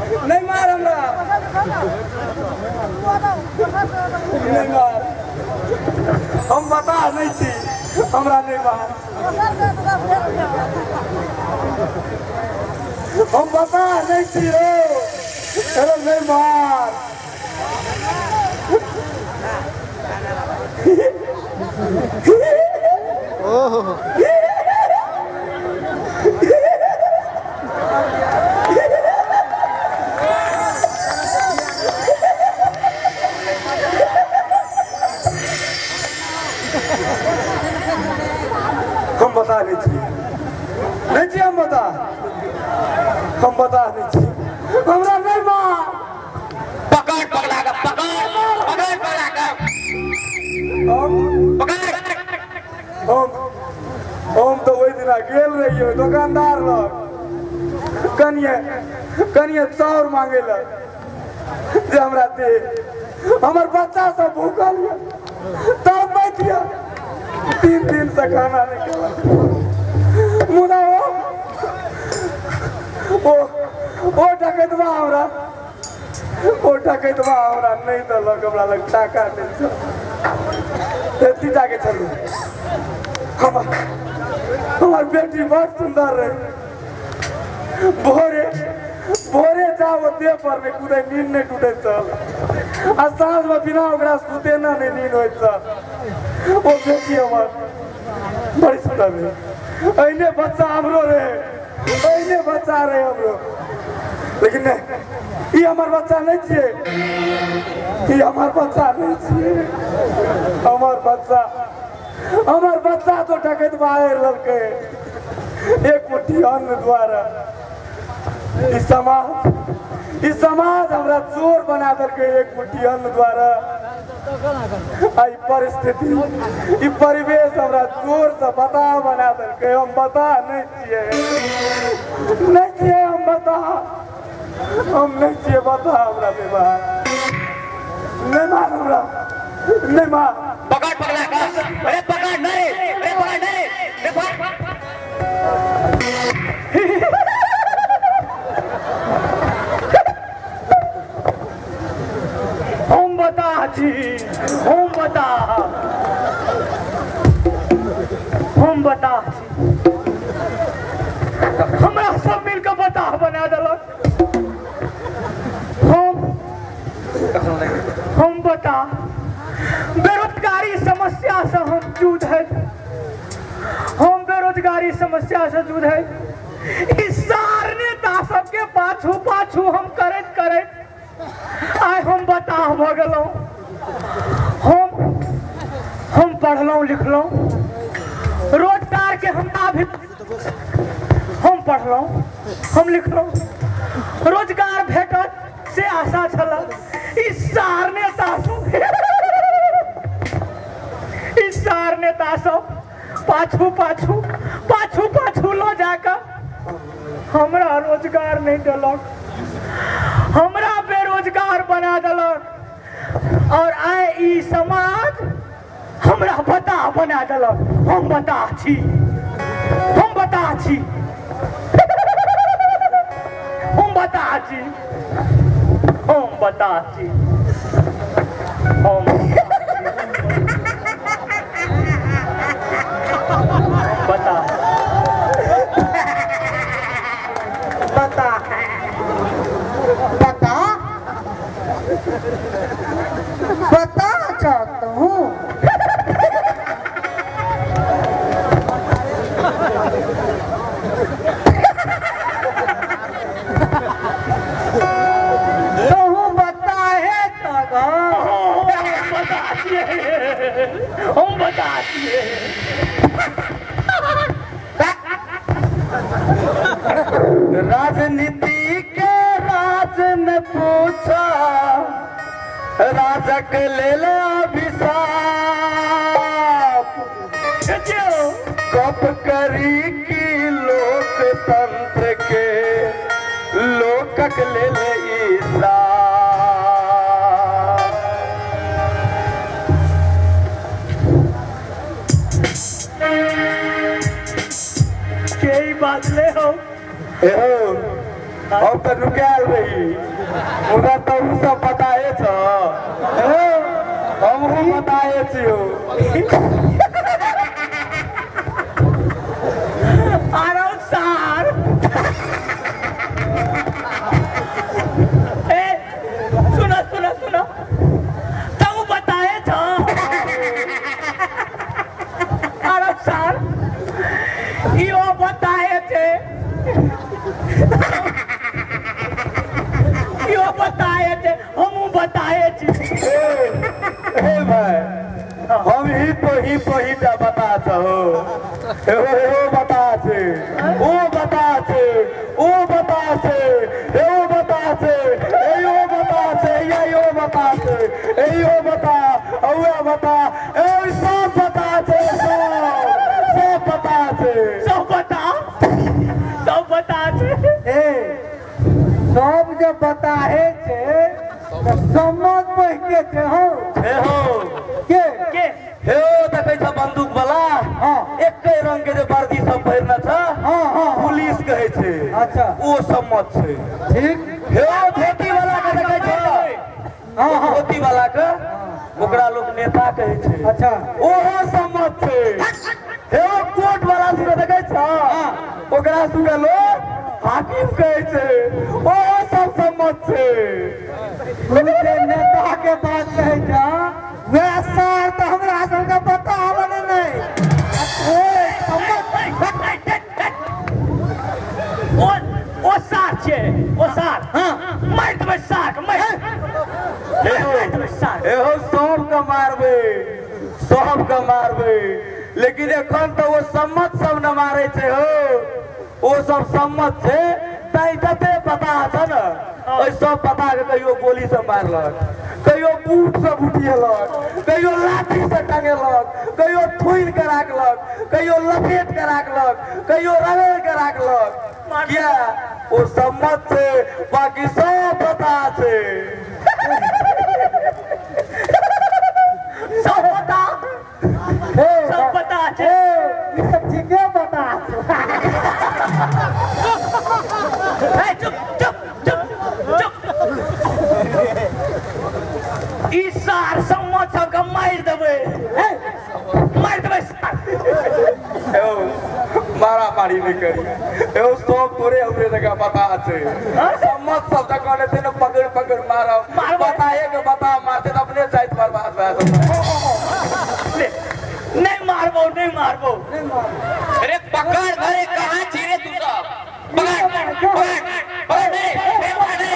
नहीं मार हमरा, नहीं मार, हम बता नहीं छी, हमरा नहीं मार, हम बता नहीं छी रे, अरे नहीं मार। हम बता नहीं छी, नहीं छी हम बता, हम बता नहीं छी, हमरा नहीं मार। पकड़ पकड़ा के, पकड़ पकड़ पकड़ा के, हम पकड़। हम तऽ ओहि दिना गेल रहियै दोकानदार लग, कनिए कनिए चाउर मांगे लग जे हमरा दे, हमर बच्चा सब भूखल यऽ, तड़पैत यऽ, 3 दिन से खाना नहि खेलक। मुदा ओ ओ डकैतबा हमरा, ओ डकैतबा हमरा नहि देलक, हमरा लग टाका नहि छल, एती टाके छलै। हमर बेटी बड़ सुन्दर रहे, भोरे भोरे जाओ देह पर नहि कूदै, नींद नहि टूटैत छल, आ साँझमे बिना ओकरा सुतेना नहि नींद होइत छल। ओ बेटी हमर बड़ी सुन्दर रहे, एहने बच्चा हमरो रहे, एहने बच्चा रहे हमरो, लेकिन नहि, ई हमर बच्चा नहि छियै, ई हमर बच्चा नहि छियै, हमर बच्चा, हमर बच्चा तो डकैत बाहर ललकै एक मुट्ठी अन्न द्वारा। ई समाज, ई समाज हमरा चोर बना देलकै एक मुट्ठी अन्न द्वारा। आ ई परिस्थिति, ई परिवेश हमरा चोर से बता बना देलकै। हम बता नहीं छियै, नहीं छियै हम बता, हम नहीं छियै बता, हमरा नहीं मार, नहीं मार हमरा, नहीं मार। पकड़ पकड़ा के, अरे पकड़ नहीं, अरे पकड़ नहीं, अरे पकड़। हम बता छी, हम बता, हम बता छी, हमरा सब मिलके बताह बना देलक। हम बता, बेरोजगारी समस्या से हम जूझैत, हम बेरोजगारी समस्या से जूझैत ई सार नेता सबके पाछू पाछू हम करैत करैत आइ हम बताह भऽ गेलहुँ। हम पढ़लहुँ लिखलहुँ, रोजगार के हमरा भी, हम पढ़लहुँ हम लिखलहुँ, रोजगार भेटत से आशा छल। ई सार नेता सब, ई सार नेता सब पाछू पाछू पाछू पाछू लऽ जाकऽ हमरा रोजगार नहि देलक, हमरा बेरोजगार बना देलक, और आइ ई समाज हमरा बताह बना देलक। हम बताह छी, हम बताह छी, हम बताह छी, हम बताह छी, हम बताह। बता बता बता चाहता हूँ। तहु बता है तगा। हम बता छियै, हम बता छियै। राजनीति के राज न पूछा, राजक लेल अभिशाप। गप करी की लोकतंत्र के, लोकक लेल ई श्राप। के ई बाजले हो? एहो हम तऽ नुकायल रही मुदा तहु सब बताए छ हमहूँ बताए छियौ। आरो सार ए सुनो सुनो सुनो तू बताए छ आरो सार इहो बताए छे इहो बताए छे हमहूँ बताए छी। हे भाई हम ही तो ही टा बता छहो एहो एहो बता छे ओ बता छे ओ बता छे एहो बता छे एहो बता छे यो बता छे एहो बता औए बता ए सब बता छे सब सब बता छे सब बता सब बता छे। ए सब जब बताहे छे तऽ समझ बहिके छे हौ हे हो के के हे ओ देखै छ बंदूक वाला हाँ। एके रंग के जे वर्दी सब पहिरने छ हाँ हाँ हाँ पुलिस कहै छै। अच्छा। ओ सम्मत छै। ठीक। हे ओ धोती वाला के देखै छ हाँ हाँ धोती वाला के ओकरा लोग नेता कहै छै। अच्छा। ओहो सम्मत छै। हे ओ कोट वाला सुन देखै छ ओकरा सुन लोग हाकिम कहै छै। ओहो सब सम्मत छै। तू जे नेता के बात कहै छ वएह सार तऽ हमरा सबके बताबल नहि। ओ सम्मत ओ ओ सार छे ओ सार। हाँ। मारि देबै सार के मारि मारि देबै सार। एहो सबके मारबै सबके मारबै लेकिन एखन तऽ ओ सम्मत सब न मारै छै हो। ओ सब सम्मत छै तैं जते पता छ ने ओहि सब पता के कहियो गोली से मारलक कहियो बूट से बुटिएलक कहियो लाठी से टंगेलक कहियो थुइन के राखलक कहियो लपेट के राखलक कहियो रगड़ के राखलक। किया ओ सम्मत छै बाकी सब पता छै। सब पता हे सब पता छे। ए ई तऽ ठीके बता छौ। ए चुप चुप चुप चुप ई सार सम्मत सबके मारि देबै मारि देबै सार। एहो मारा मारी नहीं करी एहो सब तोरे हमरे जगह पता छै। सम्मत सब जगह लेते ने पकड़ पकड़ मारब मारबै। बताए के बता मारते तऽ अपने जाइत बर्बाद भए जेतै। ले, नहीं मारबो नहीं मारबो। अरे पकड़ अरे कहाँ छी रे तू सब पकड़ पकड़ पकड़ रे रे पकड़ रे।